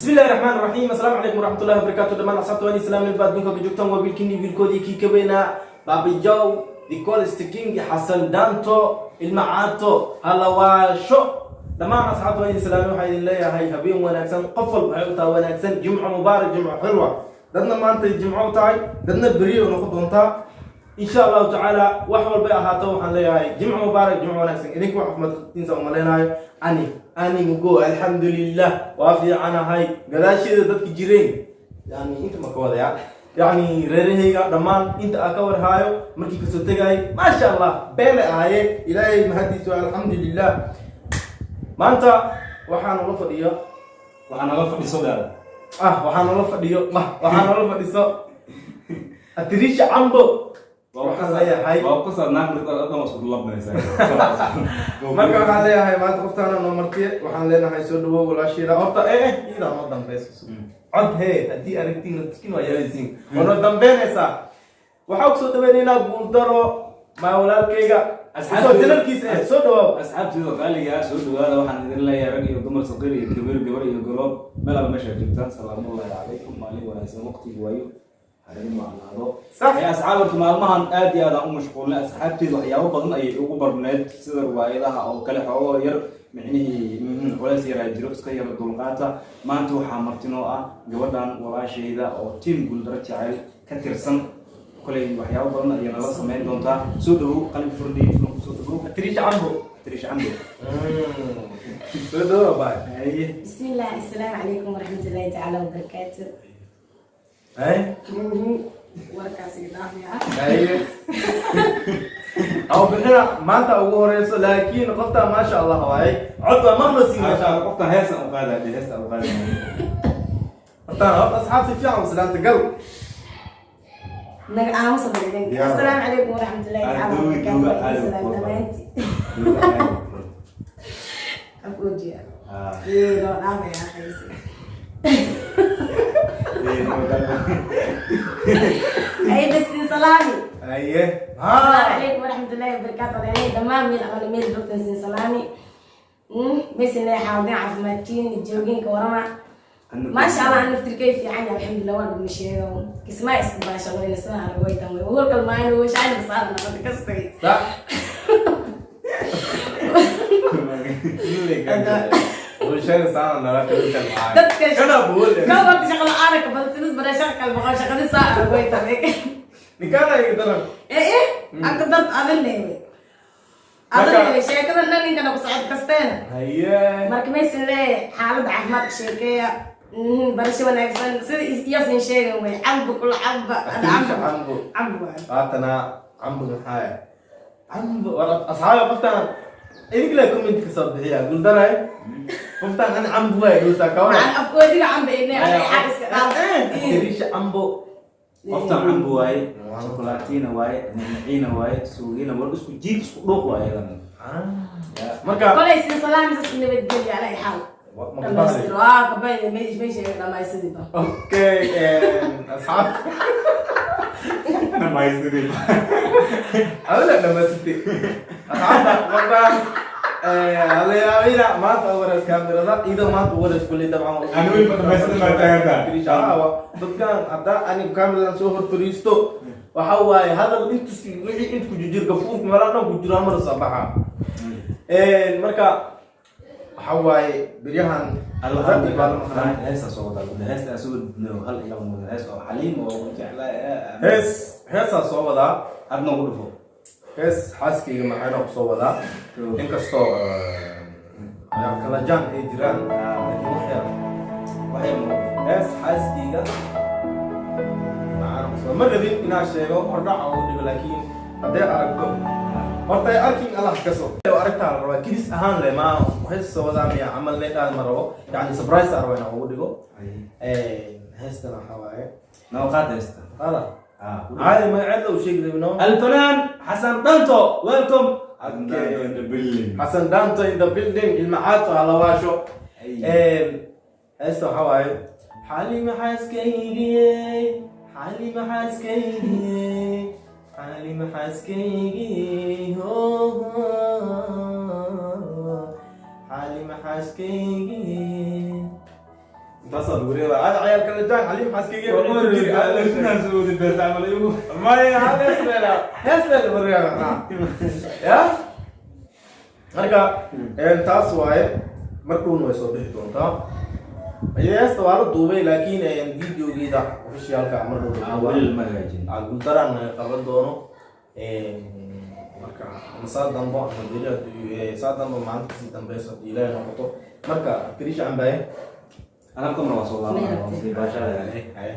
بسم الله الرحمن الرحيم. السلام عليكم ورحمة الله وبركاته. Dhammaan asxaabta waan islaamay baad adduunka ka joogtaan. Waa wiilkiinii, wiilkoodii, kii ka weynaa, Baabijow, the coolest king, Xasan Danto, Ilmacaato Halawaasho. Dhammaan asxaabta waan islaamay. Waxaa idin leeyahay habeen wanaagsan. Qof walba waxay u tahay wanaagsan. Jimco mubaarak, jimco xilwa. Dadna maanta jimco u tahay, dadna beriyo noqon doontaa, insha Allahu tacaala. Wax walbay ahaato, waxaan leeyahay jimco mubaarak, jimco wanaagsan. Idinku caafimaad qabtiinsa umaleynayo. Ani mugo, alxamdulilah, waa fiicanahay. Gadaasheeda dadka jireen, yani inta ma ka wadaya, yani reerahayga dhammaan inta aa ka warhaayo markii kasoo tegaay, maasha Allah, beele ahaye. Ilaahay mahadiisa, alxamdulilah. Maanta waxaa noola fadhiyo Waxaa nala fadhiso gaar. Ah, waxaa noola fadhiyo, waxaa noola fadhiso Atiriisha Cambo. Waxaan leeyahay Waa ku saarnaan dhan, isku labnaysaa. Marka waxaan leeyahay maanta qoftaana noo martiye. Waxaan leenahay soo dhawow, walaasheeda. Horta iidaa noo dambeyso cod hee. Haddii aragtiin tukin waa yeelaysiin, waa noo dambeynaysaa. Waxaa kusoo dhaweynaynaa Guuldaro, maa walaalkayga soo janalkiisa soo dhawaaw. Asxaabtida qaaliga ah, soo dhawaada. Waxaan idin leeyahay rag iyo dumar, saqiir iyo kabiir, gabar iyo golob, meel alla meesha joogtaan, salaamullahi calaykum. Maalin wanaagsan, waqtigi waayo harin wacnaado. Sax. Ee asxaab, horta maalmahan aad iyo aad aan u mashquulnay. Asxaabteeda waxyaabo badan ayay ugu barneed, sida riwaayadaha oo kale, xoogoo yar micnihii culays yaraa jiro, iska yara dulqaata. Maanta waxaa martinoo ah gabadhan walaashayda oo team Guuldaro Jecel ka tirsan. Koley waxyaabo badan ayay nala sameyn doontaa. Soo dhawow, qalbi furdhi kusoo dhawow. Atiriisha Cambo. Trish Cambo. Soo dhawaa, baay. Haye. بسم الله، السلام عليكم ورحمة الله تعالى وبركاته. Hay. Warkaasi dhaafiya. Haye, aw bixina maanta ugu horeyso, laakiin qofta maasha Allah waaye, cod waa maqlasi, maasha Allah. Qoftan heesa u qaada, heesta u qaada. Horta horta asxaabta fiican islaanta gal. Naga aamusa bal. Diyaar. السلام عليكم ورحمة الله تعالى Duuga, وبركاته. duuga, caadi السلام ku dhammaantii. Duuga caadi. Afoojiya. Ah. Ee, loo dhaafaya khaysi. Ee, Ay bas salaami. Haye. السلام عليكم ورحمة الله وبركاته. يعني dhammaan meel ama meel joogtan sin salaami. Meesina xaalad caafimaadkiin joogin ka warama. ما شاء الله, أنا naftirkay fiican yahay, alxamdulillah. Waan dhugma sheego kismaa isku baasha wayna sida arag way tan way warkal maayno way shacayl basaar noqotay kastay. Sax. Bulshada saana nala kala. Dadka kana buule. Ka warta shaqa la'aan ka badan sidis bara shaqa kal baqo shaqadi saa arag way tan. Ninkaana iga daran. Eh, anta dad adan leeyahay, adan leeyahay sheekada dhan ninkana ku socod kasteena. Haye. Marka maysan leeyahay xaaladda caafimaadka sheekeeya. Barasho wanaagsan sida iyasin sheegan way cambo kula camba. Atiriisha Cambo. Cambo waay. Haatana cambo maxaa cambo? War asxaabi, qoftaan idinka la comment ka soo bixiya. Guuldaray, qoftaan ani cambo waay dhuusaa ka waran? Macaan afkoodiga camba inay xaq iska dhaaf. Atiriisha Cambo. Qoftan cambo waaye, chocolatina waaye, ninaciina waaye, suugina war, isku jiid isku dhuuq waaye iyadana. Marka Kolay sin salaam isas nabadgelya ala xaal dhamaystir waa kabay meesha dhamaystiriba. Okay, asxaab. Dhamaystirin. Adala dhamaysatay. Asxaabta, qoftaan halayaabina maanta ugu horeys kaamirada iyadoo maanta ugu horeys kulli dabcan. Ani weli ma dhamaystirin, baa taagantaa. Dadkan haddaa ani kaamiradan soo hor fariisto, waxa waaye hadal intus wixii inta ku jijir gafuurka meelaha dhan ku jiraa mar soo baxa. Marka waxa waaye beryahan raggi baa la maqnaa. Heesta soo wadaa, heesta asagoo hal iyo laba hees oo Xaliim oo jeclaa. Hees, heesaa soo wadaa. Hadna ugu dhufo. Hees xaaskayga maxayna ku soo wadaa, inkastoo kala jaan ay jiraan, laakiin wax yar. Waxay Hees xaaskayga maxaana kusoo ma rabin inaan sheego hordhac ugu dhigo, laakiin hadday aragto horta ay arkin, Allah kaso aragtaa la rabaa. Kidis ahaan le ma hees soo wadaa miya camal ne dhaad ma rabo, yani surprise aan raba inaan ugu dhigo. Heestan waxaa waaye Noo qaad heesta. Qaada caadi, magaceeda uu sheegi rabino. الفنان حسن دانتو، welcome. Okay. In the building. Xasan Danto in the building, Ilmacaato halawaasho. Heesta waxaa waaye Xalima xaaskaygiye, Xalima xaaskaygiye, Xalima xaaskaygiye, ho ho, Xalima xaaskaygiye. Intaasaa lagu reebaa. Hada ciyaalka la jaan Xaliim xaaskeyga maya, hal hees leela, hees leela baryaa macnaha ya. Marka taas waaye, markuuna way soo bixi doontaa. Heesta waa la duubay, laakiin videogeeda officialka mar dhow la duubaa. Weli lama hagaajin. Aan guuldaraan qaban doono. Marka ama saa dambo ama beri saa dambo, maalinta kasii dambeyso haddii Ilaahay noqoto. Marka Atariisha Cambaye. Anab kamar waa soo laabanaya, waa sii baashalaya. Haye,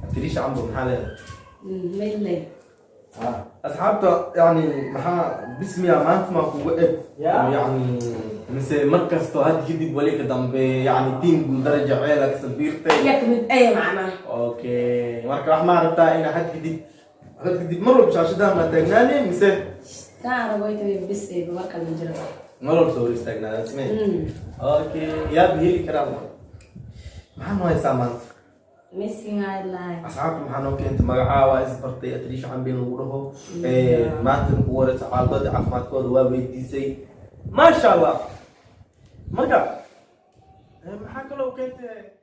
Atariisha Cambo, maxaa leedahay? Maylay. Asxaabta yani maxaa bismiya maanta maa kuga eg? Ya. Yani mise mar kasto had kadib wali ka dambe, yani team Guuldara Jaceyl kasabiirtay? Ya kamid ay macnaha. Okay, marka wax ma rabtaa inaa had kadib mar walba shaashadaha ma taagnaani mise? Saara wayta bis ay marka la jiro. Mar walba soo hor istaagnaada isme. Okay, yaa heli karaa. Maxaa noo haysaa maanta? Missing highlight. Asxaabta maxaa noo keentay? Magacaa waa isbartay, Atariisha Cambin lagu dhaho. Maanta ku waraysa xaaladooda caafimaadkooda waa weydiisay, maasha Allah. Marka maxaa kaloo keentay?